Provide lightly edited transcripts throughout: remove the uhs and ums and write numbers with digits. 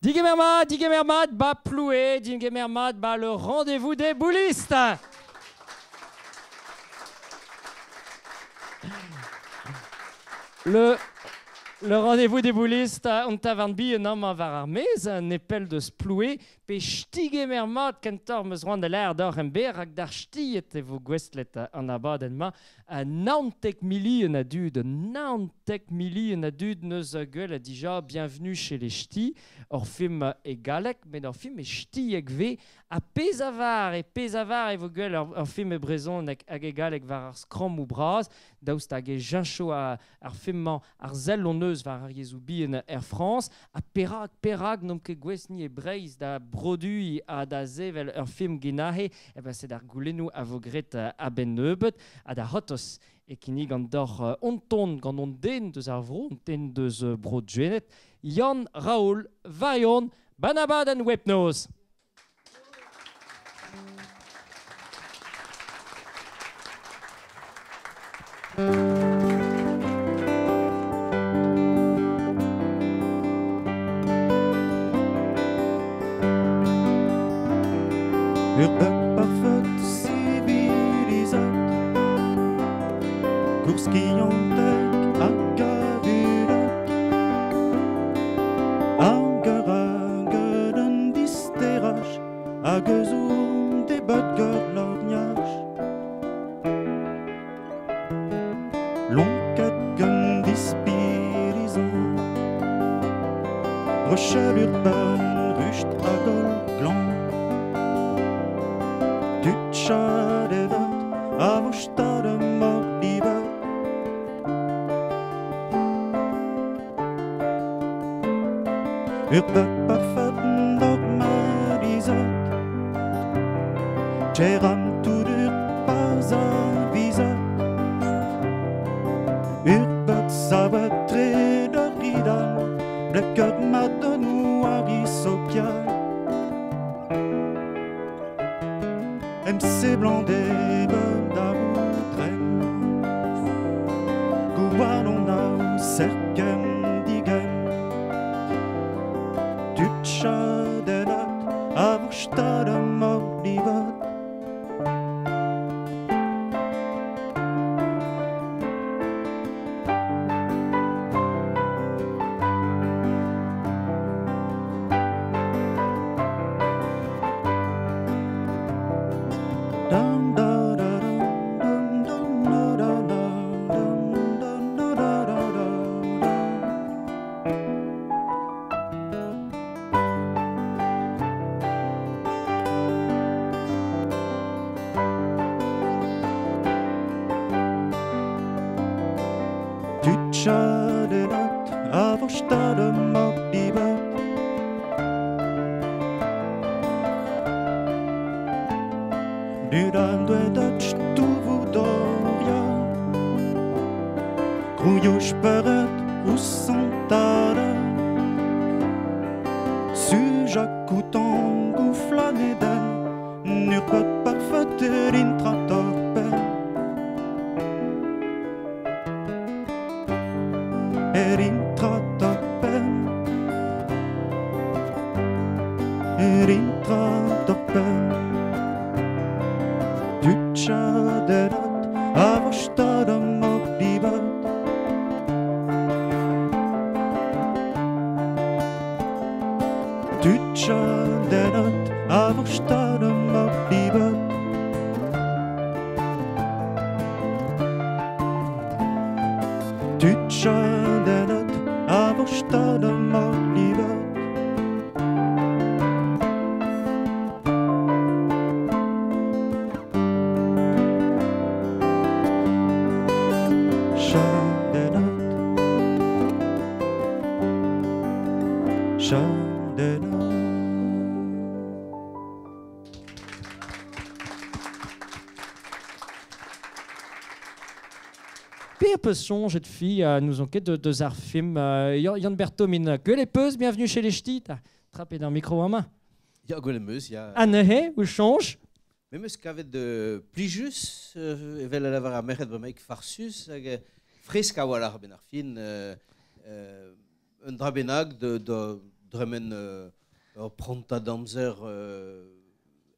Digemer mat, ba Ploué, digemer mat, ba le rendez-vous des boulistes. Le rendez-vous des boulistes, on tavarn bihan amañ war ar maez, nepell deus Ploué, pe stigemer mat kentoc'h 'm eus c'hoant da lâret deoc'h emberr rak d'ar stied e vo gouestlet an abadenn-mañ. 19 milion a dud, 19 milion a dud 'neus gwelet dija Bienvenue chez les Ch'tis, ur film e galleg, met ur film e chtieg 'vez, ha pezh a var, e pezh a var e vo gwell ur film e brezhoneg hag e galleg war ar skrammoù bras, daoust hag e cheñcho ar film-mañ ar sell hon eus war ar yezhoù bihan er Frañs, ha perak n'omp ket gouest-ni e Breizh da broduiñ ha da sevel ur film genahe? Eh ben sed ar goulennoù a vo graet a-benn nebeut, ha da c'hortoz e kinnigan deoc'h hon ton gant hon den deus ar vro, hon den deus bro Gwened, Yann Raoul Vaillant, ban abadenn Webnoz. Ur bep parfet civilizat, Gourskiantek hag avulat, Hag ur hag un disteraj, Hag eus on debat gant lorgnaj. Lonket gant dispirizan, Rochel urban, rust hag holl glan. Tud chadevat, a vo stad mor livat. Ur bep parfet normalizat, Tcheram tout ur pas avizat. Ur bet savet tre d'ur ridal, Bleker madonou ar isokial. Em seblant eben da voudrem, Goual on a serkem digem. Tud chadenat, a vo stad mor livat. Dum da da dum dum dum da da dum dum da da da da. Tud chadenat, a vo stad mor livat. Dudan dwedet stouvoù doria, Grouilloù speret ouzh an tada, Suja koutan gouflaneden, Nur pet parfet intratorpen. Er intratorpen, Er intratorpen. Tud chadenat, a vo stad mor livat. Tud chadenat, a vo stad mor livat. Tud chadenat, a vo stad mor livat. Chadenat, chadenat. Pe peus soñjet fi nous on ket deus ar film Yann Berthomin. Gwell peus, bienvenue chez les Ch'tis. T'as trapé d'un micro en main. Ya, gwell meus, ya. Ha neuze, ou soñj? Me meus kavet de plijus, evel a lavar ar merc'hed bremaik farsus, hag fresk a-walc'h ben ar fin, un dra bennak de dremen ur prantad amzer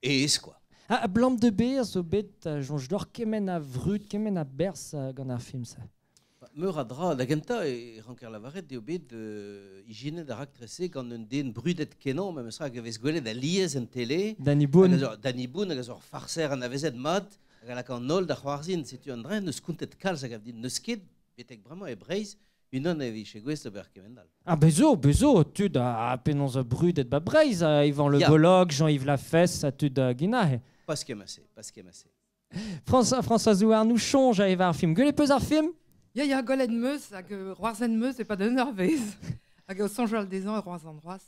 aes, quoi. Ha ablam de ber zo bet soñj deoc'h kement a vrud, kement a berzh gant ar film-se? Ba, meur a dra, da gentañ e ranker lavaret eo bet ijinet ar raktres-se gant un den brudet kenañ, memes tra hag e vez gwelet alies en tele. Danny Boone. Hag a zo, Danny Boone hag a zo ur farser anavezet mat, hag a laka an holl da c'hoarzhin, setu an dra n'eus kontet kalz a gav din, n'eus ket betek bremañ e Breizh, unan e vije gouest d'ober kement all. Ah, bezo, bezo, tud a penaos brudet ba Breizh, Yvan Le Ya. Bolloc, Jean-Yves Lafesse, ha tud a Ginahe. Pas ket pas ket François Zouar nous chonge a evar film. Gwelet peus ar film? Ya, ya, gwelet meus hag roazen meus e pa d'un ur vez. Hag o soñjal dezhañ e roazan roaz.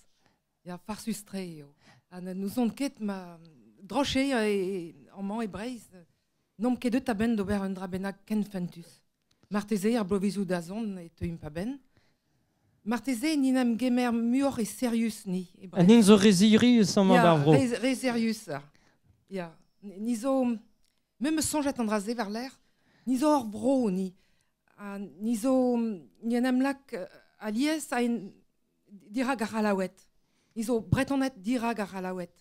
Ya, farsus-tre eo. Ha nous on ket ma droche e amañ e Breizh. N'omp ket deut a-benn d'ober un dra bennak ken fentus. Marteze ar bloavezioù da zont e teuimp a-benn. Marteze ni n'am gemer muioc'h e serius ni. E Ha nin zo re sirius amañ Ya, d'ar vro. re serius. Ya, ni zo... Me me soñjet an dra-se war l'air. Ni zo ur vro, ni. Ha ni zo... Ni en em lak alies a en dirag ar C'hallaoued. Ni zo Bretoned dirag ar C'hallaoued.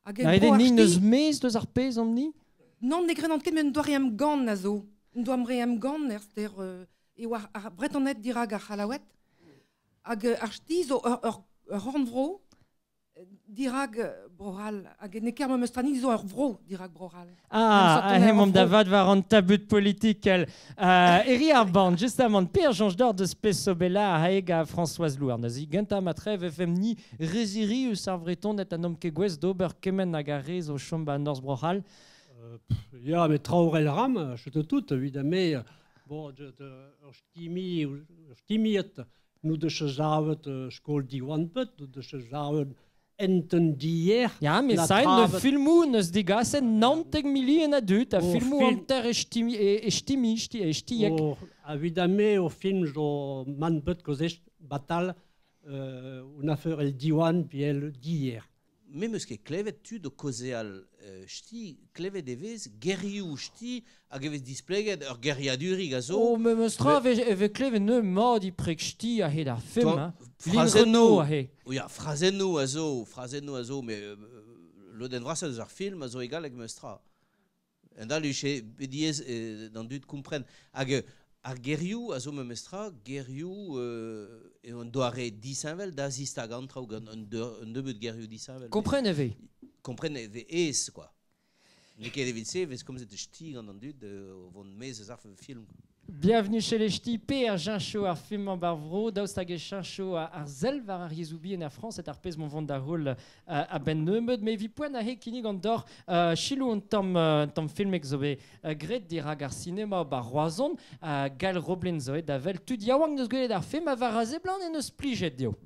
Hag Na e ede bro ar ni chti neus mez deus ar pezh omp ni? Non, ne grenan ket, met un doare emgann a zo. Un doare emgann er ster eo ar Bretoned dirag ar C'hallaoued. Hag ar chti zo ur horn-vro dirag Bro-C'hall. Hag ne ket ar memes tra, ni zo ur vro dirag Bro-C'hall. Ah, Em sortant ah, ur hemañ da vro. vat war an tabut politikel. Eri ar band, justement, Per Jean d'Or de Spesobella a haeg a Françoise Louarn. Neuze, gentañ ma trev FM ni reziri eus ar Vreton et an om ket gouest d'ober kement hag ar re zo chom ba Norzh Bro-C'hall. Ya, met traorel ram, je te tout, évidemment, bon, de, de, ur stimi, ur stimiet, nou de chezavet skol diwanpet, nou de chezavet enten dier. Ya, met La saen ne travet. filmou neus digasen nanteg milien a dut, a O filmou film. anter e stimi, e, e stimi, sti, e stiek. O, évidemment, o film zo man bet kozest batal, un affaire el diwan pi el dier. Me meus ket klevet tud o kaozeal chti, klevet e vez gerioù chti hag e vez displeget ur geriadurig a zo. Oh, me meus tra Me ve klevet ne mod i prek chti a hed ar film, Toi, hein. frazennoù. Lin Renaud a he. O ya, frazennoù a zo, frazennoù a zo, me lodenn vrasañ eus ar film a zo egal hag meus tra. En dal uche bediez d'an dud kompren. Hag ar gerioù a zo memes tra, gerioù e an doare disheñvel da zistag an traoù gant un nebeud gerioù disheñvel. Kompren e vez. Kompren e vez aes, quoi. N'eo ket evit se, vez komzet chti gant an dud o vont maez eus ar film. Bienvenue chez les Ch'tis, Per Jincho ar film an bar vro, daoust hag e Jincho ar zel war ar yezhoubi en ar Frañs et ar pezh mont vont da roll a benn nebeud, me vi poent a he kinnig an dor chilou an tamm filmek zo bet graet dirak ar sinema bar Roazhon, Gal Roblin zo da vel tud yaouank neus gwelet ar film a war a zeblant en eus plijet dio.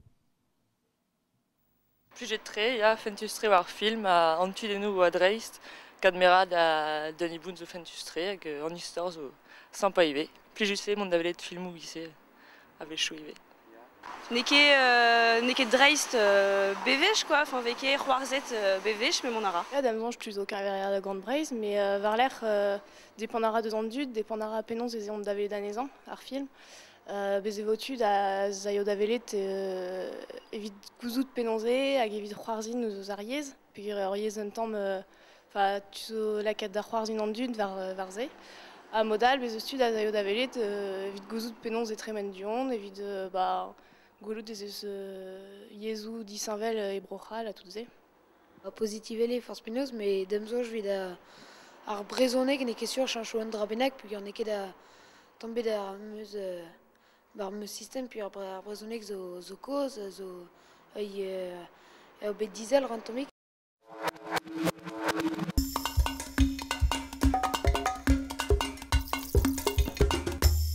Plijet tre, ya, fentus tre war film a an tudennoù a dreist, kadmerad a Danny Boone zo fentus tre hag an istor zo sympa ivez. Plijus eo mont da welet filmoù ivez, a wechoù ivez. N'eo ket dreist bevech, quoi. Enfin, vez ket c'hoarzhet bevech, mais mont a ra. Ya, da mañ, tu zo keñveriad a Gant Breizh, mais war lerc'h depend a ra deus an dud, depend a ra penaos ez eont da welet anezhañ, ar film. Bez e vo tud a zaio da welet evit gouzout penaos eo hag evit c'hoarzhin eus ar yezh, peogwir ur yezh un tamm enfin, tu zo lakaat da c'hoarzhin an dud war se. Ha modal, bez eus tud a zaio da welet evit gouzout penaos e tremen du-hont, evit ba, gwelout ez eus yezhoù disheñvel e Bro-C'hall ha tout se. Ba, pozitivele forzh penaos, met da'm soñj evit ar brezhoneg n'eo ket sur cheñcho un dra bennak, peogwir n'eo ket da tamm bet ar meus ba, ar meus sistem, peogwir ar brezhoneg zo kozh, zo eo bet dizel ran tammik.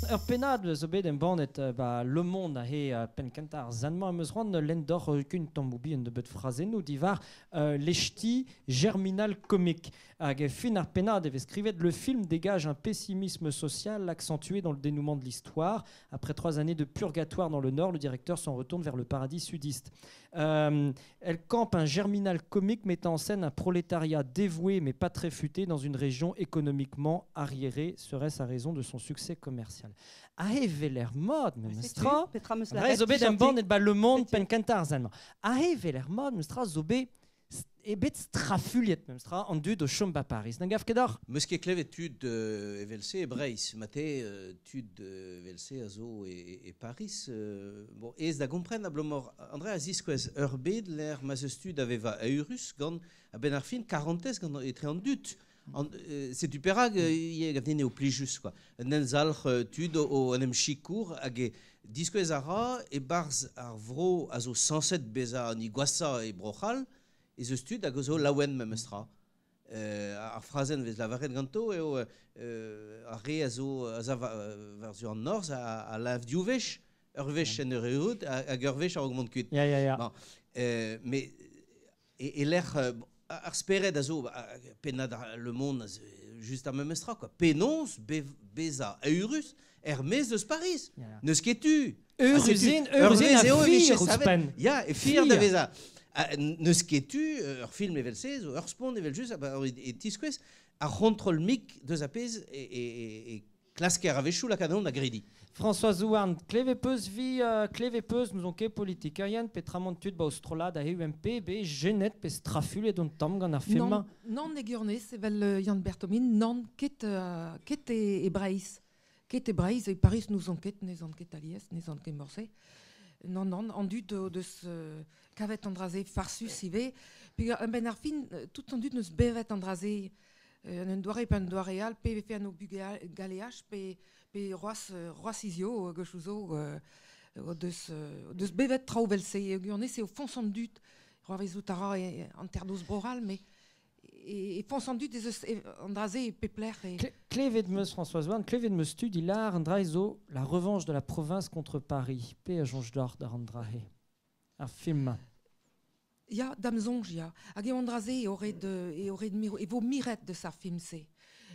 Ur pennad zo bet embannet ba Le Monde a he penn kentañ ar zanmañ am eus c'hoant lenn doc'h kun tamm oubi un nebeud frazennoù diwar les ch'tis germinal comique. Hag e fin ar pennad e vez skrivet le film dégage un pessimisme social accentué dans le dénouement de l'histoire. Après 3 années de purgatoire dans le Nord, le directeur s'en retourne vers le paradis sudiste. Elle campe un germinal comique mettant en scène un prolétariat dévoué mais pas très futé dans une région économiquement arriérée. Serait-ce à raison de son succès commercial? A he veler mod, memes tra. Petra meus Dre laret, zo bet chanté. embannet ba Le Monde pen kentañ ar sal-mañ. A he veler mod, memes tra, zo bet e bet strafuliet memes tra an dud o chom ba Paris. Na gav ket d'or? Meus ket klevet tud evel-se e Breizh, mate tud evel-se a zo e Paris. Bon, ez da gompren ablamor André a ziskouez ur bed l'er ma zeus tud a veva eurus gant a ben ar fin karantez gant etre an dud. An, setu perak ie gav din eo plijus, quoi. Un en zalc'h tud o en em chikour hag e diskouez a ra e barz ar vro a zo sañset bezañ an igwasa e Bro-C'hall, ez eus tud hag zo laouen memes tra. Ar frazenn vez lavaret ganto eo ar re a zo a za war-zu an norzh a lav div wech, ur wech en ur erruout hag ur wech a-raok mont kuit. Ya, ya, ya. Bon, mais e lec'h ar spered a zo, pennad ar Le Monde a zo, just ar memes tra, quoi. Penaos bezañ eurus er maez eus Paris. Ya, ya. N'eus ket tu. Eurus Ah, setu, int, eurus ur int wezh a eo e fir vije savet. ouzhpenn. Ya, e fir da Fir. vezañ. Ah, n'eus ket tu, ur film evel-se, zo ur spont evel-just, ah, ba, e tiskouez ar c'hontrol mik deus a pezh e klasker a-wechoù lakaat an da grediñ. François Zouarn, kleve peus vi, kleve peus, nous on ket politikerien, petramant tud ba o strollad a UMP, be genet pe strafulet on tamm gant ar film. Non, non e gurnez, evel Yann Bertomin, non ket e Breizh. Ket e Breizh, e Paris nous on ket, ne zon ket alies, ne zon ket morse. Non, non, an dud deus kavet an draze farsus ive. Puis ben ar fin, tout an dud neus bevet an draze, un doare pe un doare all, pe vefe an o galeach, pe roas izio, gechouzo, deus bevet traoù vel-se. E gurnez, eo foñs an dud, roa vezout a ra an terdoz broral, mais e foñs an dud ez eus, e, an draze e pepler e Klevet meus François Zouarn, klevet meus tud ilar an dra zo la revanche de la province contre Paris. Pe a jonge d'or d'ar an drahe. Ar film. Ya, dam zonj, ya. Hag eo an draze e ore de, e ore de miro, e vo miret de sa film se.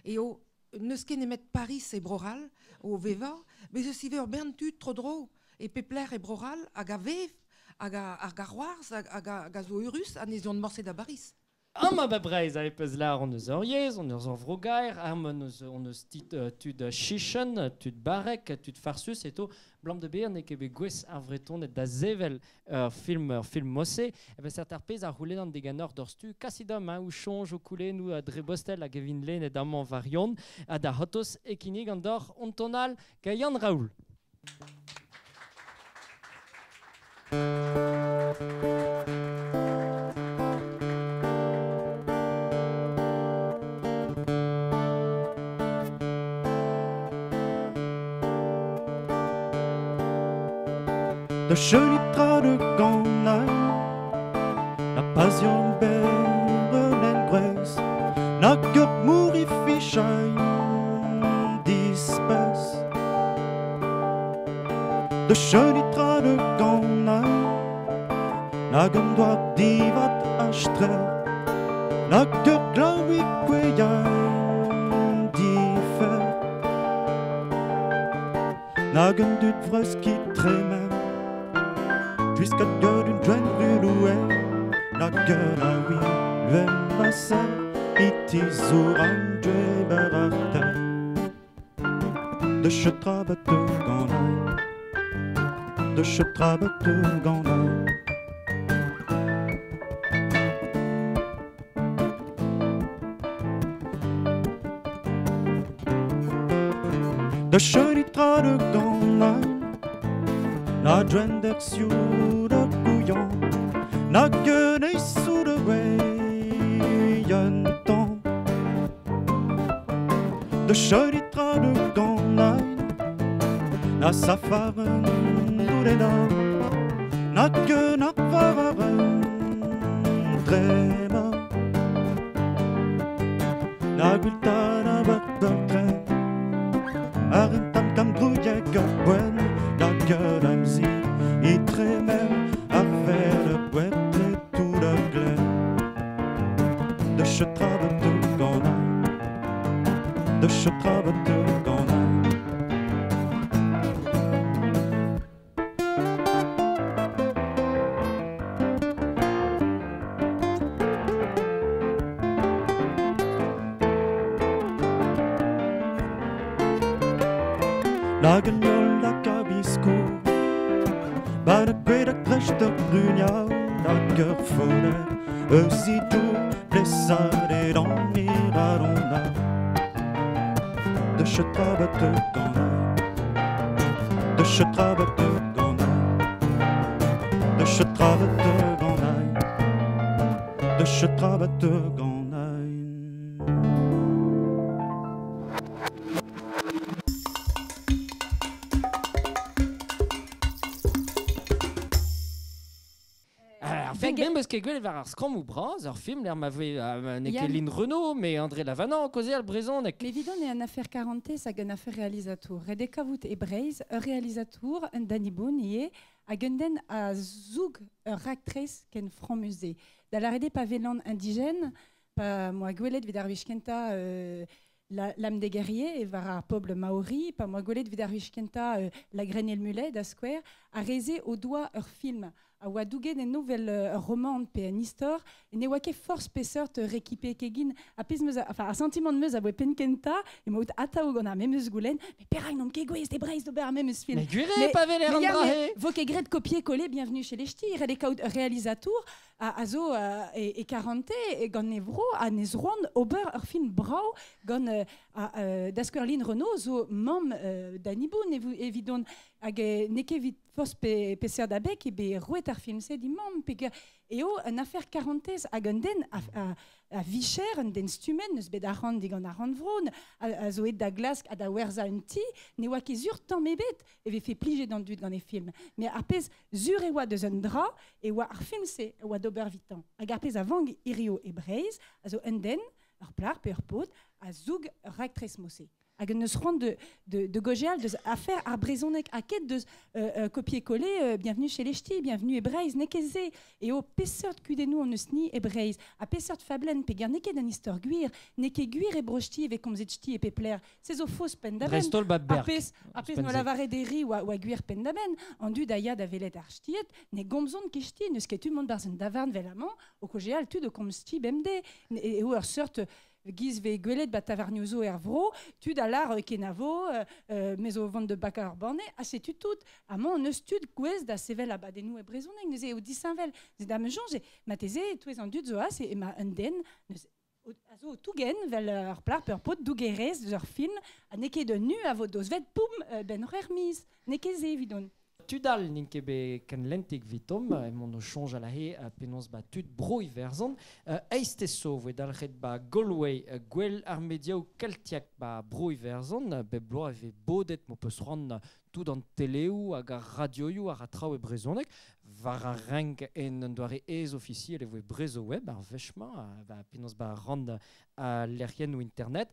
E o, neus ket nemet Paris e Broral, o veva, bez eus ive ur bern tud tro dro, e pepler e Broral, hag a vev, hag a, hag a roarz, hag, hag a, hag a zo eurus, ha ne zon morse da Paris. Amañ ba Breizh a peus lar on eus ur yezh, on eus ur vro gaer, arm on eus, on eus tit, tud chichen, tud barrek, tud farsus, eto blam de ber n'eo ket bet gwez ar vreton et da zevel ur film mosse. E ben cert ar pezh a roule an deganor d'ur stu kasidom, hein, ou chonj o koule nou a dre bostel hag evin len et amañ varion, ha da hotos ekinig an dor ontonal ga Yann Raoul. De chelitra de ganaille, la passion belle en na gueule mouri fichaille d'espèce. De chelitra de ganaille, na gueule doit divat ashtre, na gueule glaoui kweyaille differ. Na gueule dut vreus qui tremem, jusqu'à gueule d'une jeune rue louée, na gueule a oui, l'uem ma sœur, itizour an dweber ar ter. De chetrabet de ganaille, de chetrabet de ganaille. De chelitra de ganaille, na dwender siou de couillon, na gueule sous de weyen temps. De chelitra de ganaille, na safaren doulena, na gueule na vararen drema. Na gulta na barbetre, ar un tam kam drouillek ur poen, na gueule am zi, i tremel, ar ver le bouet et tout le glen. De chetrabe de ganaille, de chetrabe de ganaille. La gueule la cabisco Ba da gwed a drecht ur bruniaou La geur foder Eus i dour blessade an iradona De chetrabat gant De chetrabat gant De chetrabat gant De chetrabat gant Film, même ket gwelet war ar skrammou bras, ur film l'er ma voe ne ket Lynn Renaud, mais André Lavanant, kaozeal al brezhoneg. Mais vidon e an affaire 40 hag an affaire réalisateur. Ret eo kavout e Breizh, ur réalisateur, un Danny Boon ivez, hag un den a zoug ur raktres ken franc-musée. Da lâret eo pa velan indigène, pa moa gwelet evit ar wech kentañ L'âme des guerriers e war ar pobl maori, pa moa gwelet evit ar wech kentañ La graine et le mulet da skouer, a reze o doa ur film a oa douget en novel ur roman pe un istor, ne oa ket forzh peseurt rekipe kegin, a pezh meus, enfin, ar sentiment meus a voe penn kentañ, e ma out atav gant ar memes goulenn, mais perak n'omp ket gouest e Breizh d'ober ar memes film. Mais gwir eo pa veler an dra-se. Vo ket graet copier-coller Bienvenue chez les Ch'tis, ret eo kaout ur réalisateur a zo e karante e gant e vro ha ne zroan ober ur film brav gant da skouer Lynn Renaud zo mamm Danny Boon evidon hag n'eo ket evit forzh peseurt abeg eo bet roet ar film-se di mamm peger eo un affaire karantez hag un den a vicher, un den stummet, n'eus bet arc'hant digant ar rannvro, a zo aet da glask ha da werzhañ un ti, ne oa ket sur tamm ebet e vefe plijet an dud gant e film. Mais ar pezh sur e oa deus un dra e oa ar film-se e oa d'ober evitañ. Hag ar pezh a vank hirio e Breizh a zo un den, ur plac'h pe ur paotr, a zoug ur raktres mod-se. Hag un eus c'hoant de gojeal deus afer ar brezhoneg ha ket deus copier-coller Bienvenue chez les Ch'tis, Bienvenue e Breizh, n'eo ket se. Eo peseurt kudennoù hon eus ni e Breizh, ha peseurt fablenn peger n'eo ket an istor gwir, n'eo ket gwir e bro ch'ti e vez komzet ch'ti e pep lec'h. Se zo faos penn-da-benn. Dreist-holl ba Berg. Ar pezh no lavaret deri oa gwir penn-da-benn, an dud a ya da welet ar ch'tied, ne gomzont ket ch'ti, n'eus ket tu mont barzh un davarn vel amañ, o kojeal tud o komz ch'ti bemdez. Eo ur seurt giz vez gwelet ba tavarnioù zo er vro, tud a lar kenavo, me zo vont de bakañ ar banne, ha setu tout. Amañ on eus tud gouez da sevel abadennoù e brezhoneg, neuze eo disheñvel. Neuze da ma soñj, marteze e-touez an dud zo aze, ema un den, neuze a zo tougen, vel ur plac'h pe ur paotr dougerez deus ur film, ha n'eo ket un nu a vo dozvet, poum, ben c'hwec'h miz. N'eo ket se evidon. Tud all n'int ket bet ken lentik 'vitomp, emaon o soñjal aze penaos ba tud bro Iwerzhon. Eizhtez zo voe dalc'het ba Galway gwell ar mediaoù keltiek ba bro Iwerzhon. Bep bloaz e vez bodet m'ho peus c'hoant tout an teleoù hag ar radioioù a ra traoù e brezhoneg. War ar renk en un doare aes ofisiel e voe Brezhoweb ar wech-mañ, ba penaos ba rann al lec'hiennoù internet.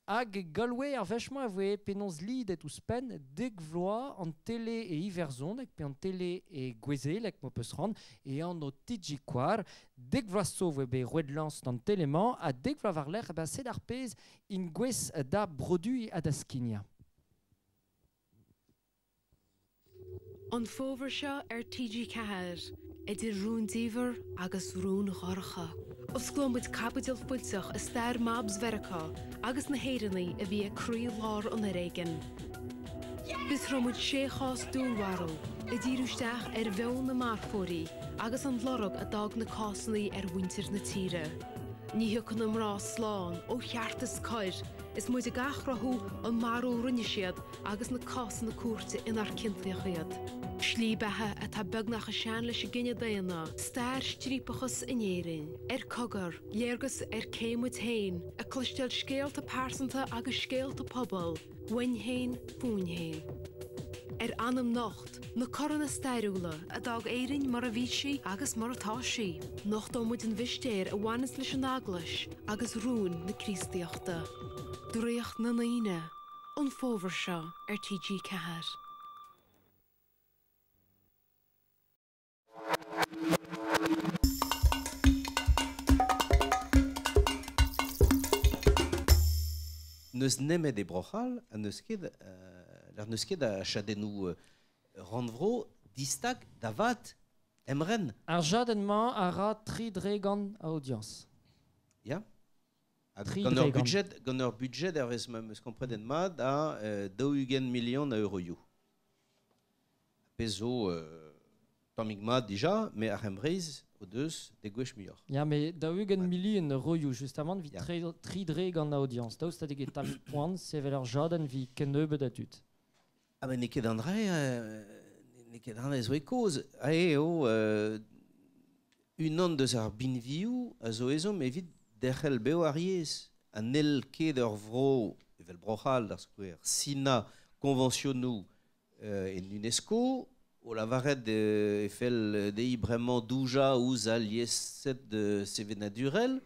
Hag Galway ar wech-mañ e voe penaos lidet ouzhpenn dek vloaz an tele e iwerzhoneg pe an tele e gouezeleg m'ho peus c'hoant e anv TG Kwar. Dek vloaz zo voe bet roet lañs d'an tele-mañ ha dek vloaz war-lerc'h ba sed ar pezh int gouez da broduiñ ha da skignañ. An fómhar seo ar TG4, idir rúndiamhair agus rúnghorcha. Osclóidh muid caibidil fuilteach i stair mobs Mheiriceá agus na hÉireannaigh a bhí ag croí-lár an fhoréigin. Fiosróidh muid sé chás dúnmharú, ag díriú isteach ar mheon na marfóirí agus an lorg a d'fhág na cásanna ar mhuintir na tíre. Ní thiocfaidh na mná slán ó cheartas coir is muid ag athchruthú an marú a rinne siad agus na cásanna cúirte inar ciontaíodh iad. Slí beatha atá beagnach chomh sean leis an gcine daonna, stair striapachas in Éirinn. Ar Cogar, léargas ar cé muid féin, ag cloisteáil scéalta pearsanta agus scéalta pobail, uainn féin, fúinn féin. Ar Anam Nocht, na coranna stairiúla a d'fhág Éirinn mar a bhí sí agus mar atá sí. Nochtóidh muid an mhistéir a bhaineas leis an Eaglais agus rúin na Críostaíochta. Draíocht na ndaoine, an fómhar seo ar TG4. N'eus nemet e Bro-C'hall ha n'eus ket lec'h n'eus ket a chadennoù rannvro distag da vat emren. Ar jadenn-mañ a ra 3% a audience. Ya. Gant ur budget, gant ur budget hervez ma meus komprenet mat a 40 million a euroioù. Pezh zo tammig mat dija, met ar C'hembreiz o deus degouezh muioc'h. Ya, met 40 million euroioù justamant evit tri dre gant audience. Daoust ha ket tamm poan sevel ur jadenn evit ken nebeut a dud. Ah ben n'eo ket an dra, n'eo ket an dra zo e kaoz. Aze eo unan deus ar binvioù a zo ezhomm evit derc'hel bev ar yezh. Ha n'hell ket ur vro, evel Bro-C'hall da skouer, sinañ koñvañsionoù en UNESCO, o lavaret e fell dezhi bremañ doujañ ouzh al liested sevenadurel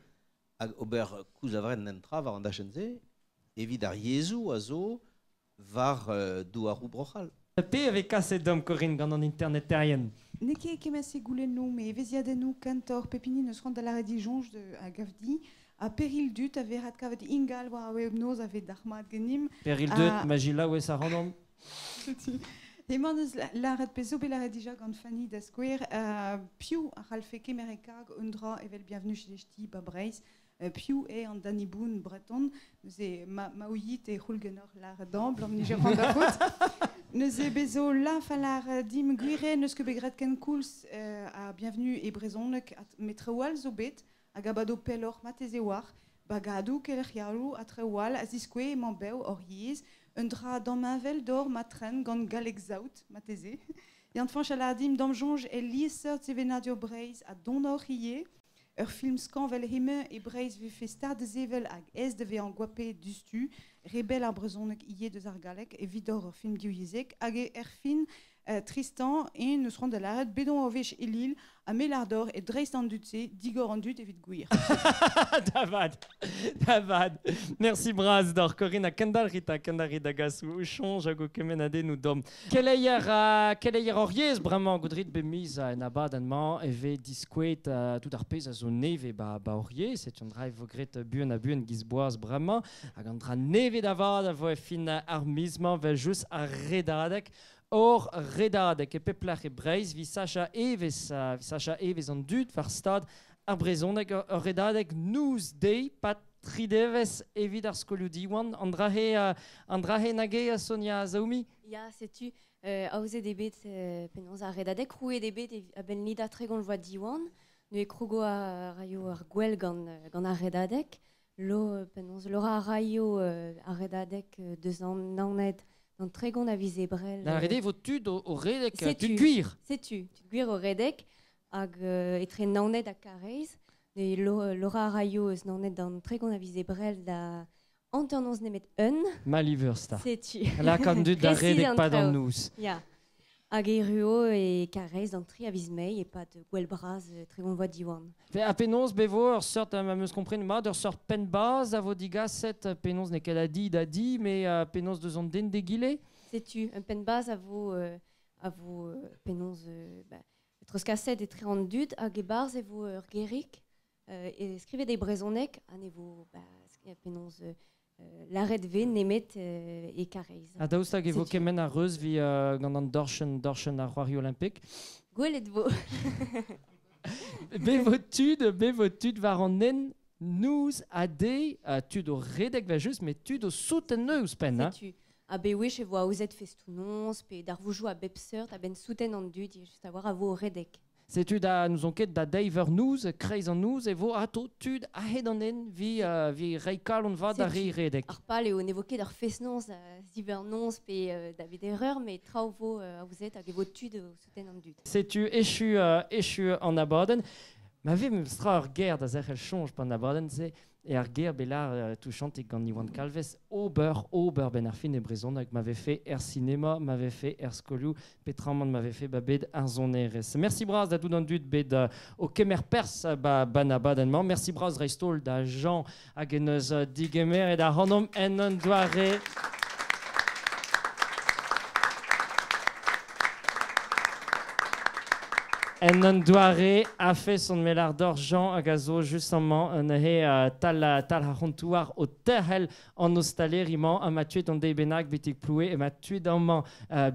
hag ober koulz lavaret un tra war an dachenn-se evit ar yezhoù a zo war douaroù Bro-C'hall. Pe a vez kaset deomp Corinne gant an interneterien? N'eo ket kement-se goulennoù, met evezhiadennoù kentoc'h pep hini n'eus c'hoant da lâret disoñj a gav dit. Ha peril dud a vez adkavet ingal war ar webnoz a vez dalc'hmat ganimp. Peril dud, Magila ouez ac'hanomp. Setu. Emañ eus lâret pezh zo bet lâret dija gant Fanny da skouer. Piv a c'hallfe kemer e karg un dra evel Bienvenue chez les Ch'tis ba Breizh? Piv eo an Danny Boon breton? Neuze ma, ma ouiit e c'houl ganeoc'h lâret dañ, blam nije c'hoant da c'hoût. Neuze bez zo liñv a lâr dimp gwir eo n'eus ket bet graet kenkoulz ha Bienvenue e brezhoneg met traoù all zo bet hag a bado pelloc'h marteze war bagadoù, kelc'hiadoù ha traoù all a ziskouez emañ bev hor yezh. Un dra damheñvel d'hor matren gant galleg saout, marteze. Yann-Fañch a lâr dimp da'm soñj e liesseurt sevenadur Breizh ha donoc'h ivez. Ur film skañvel hemañ e Breizh vefe start da sevel hag aes da vezañ goapaet diouzhtu. Re bell ar brezhoneg ivez deus ar galleg evit ober ur film divyezhek. Hag erfin, Tristan, eñ n'eus c'hoant da lâret bet on ur wech e Lille ha me lâr deoc'h e dreist an dud-se, digor an dud evit gwir. Da vat, da vat. Merci bras deoc'h Corinne ha kendalc'hit ha kendalc'hit da gas ho soñj hag ho kemennadennoù deomp. Keleier, keleier hor yezh bremañ goudrit bep miz en abadenn-mañ e vez diskouezet tout ar pezh a zo nevez ba, ba hor yezh. Setu an dra e vo graet buan ha buan giz boaz bremañ hag an dra nevez da vat a vo e fin ar miz-mañ 'vel-just ar Redadeg. Hor redadeg e pep lec'h e Breizh evit sachañ evezh, sachañ evezh an dud war stad ar brezhoneg. Ur redadeg noz-deiz pad tri devezh evit ar skolioù Diwan. An dra-se, an dra-se nag eo, Sonia Zaoumi? Ya, setu aozet eo bet penaos ar redadeg, krouet eo bet a-benn lidañ 30 vloaz Diwan. Neuze krogo a raio ar gwel gant, gant ar redadeg. Lo, penaos lora a raio ar redadeg deus an Naoned d'an 30 a viz Ebrel. Da lâret eo vo tud o redek, tud gwir. Setu, tud gwir o redek, hag etre Naoned ha Karaez. Neuze lora a raio eus Naoned d'an 30 a viz Ebrel da hanternoz nemet un. Malivers 'ta. Setu. Lak an dud da redek 'pad an noz. Ya. Hag erruo e Karaez d'an 3 a viz Mae e-pad gouel bras 30 vloaz Diwan. Ha penaos bevo ur seurt, ma 'm eus komprenet mat, ur seurt penn-bazh a vo digaset, penaos n'eo ket a di da di, met penaos deus an den d'egile? Setu, un penn-bazh a vo penaos bah, treuzkaset etre an dud hag e-barzh e vo ur gerig e skrivet e brezhoneg ha ne vo bah, penaos lâret 'vez nemet e Karaez. Ha daoust hag e vo kement a reuz 'vit gant an dorchenn, dorchenn ar c'hoari olimpek? Gwelet 'vo. Be vo tud, be vo tud war an hent noz ha deiz, tud o redek 'vel-just, met tud o souten neuze ouzhpenn. Hein? Setu. Ha bewech e vo aozet festoù-noz pe darvoudoù a bep seurt a-benn souten an dud just a-walc'h a vo o redek. Setu da n'ouzon ket da deiz eur noz, kreiz an noz, e vo ato tud a-hed an hent 'vit 'vit reiñ kalon vat d'ar re redek. Ar pal eo ne vo ket ur fest-noz zivernoz pe da beder eur, met traoù vo aozet hag e vo tud o souten an dud. Setu echu, echu an abadenn. Ma vez memestra ur ger da zerc'hel soñj 'ba an abadenn-se, E ar ger bet lâret touchantik gant Iwan Kalvez, ober, ober 'benn ar fin e brezhoneg, ma vefe er sinema, ma vefe er skolioù, petramant ma vefe ba bed ar sonerezh. Mersi bras da tout an dud bet o kemer perzh ba ban abadenn-mañ. Mersi bras dreist-holl da Jean hag en deus digemeret ac'hanomp en un doare En un doare a-feson me lâr deoc'h Jean hag a zo just amañ neuze tal tal ar c'hontouar o terc'hel an ostaleri-mañ ha ma tuet an deiz bennak betek Ploue ema tuet amañ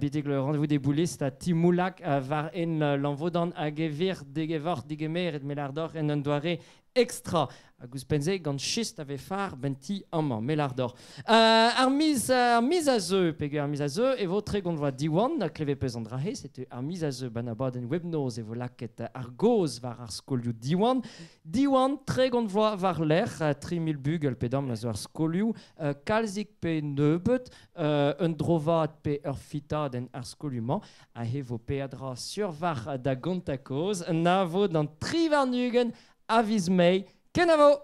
betek le rendez-vous des boulistes ha ti Moulak war en Lanvodan hag e vir degevoc'h digemeret me lâr deoc'h en un doare Extra. Hag ouzhpenn-se gant chist a vefar benti amañ, melardor. Ar miz, ar miz a zeu, peger ar miz a zeu, e vo 30 vloaz Diwan, a kleve peus an drahe, setu ar miz a zeu ban abadenn webnoz e vo lakaet ar goz war ar skolioù Diwan. Diwan, 30 vloaz war lerc'h, 3000 bugel pe dam a zo ar skolioù, kalzik pe nebeut, un drovad pe ur fitadenn ar skolioù-mañ, a he vo peadra sur war da gonta koz, na vo d'an 23 a viz Mae. Kenavo!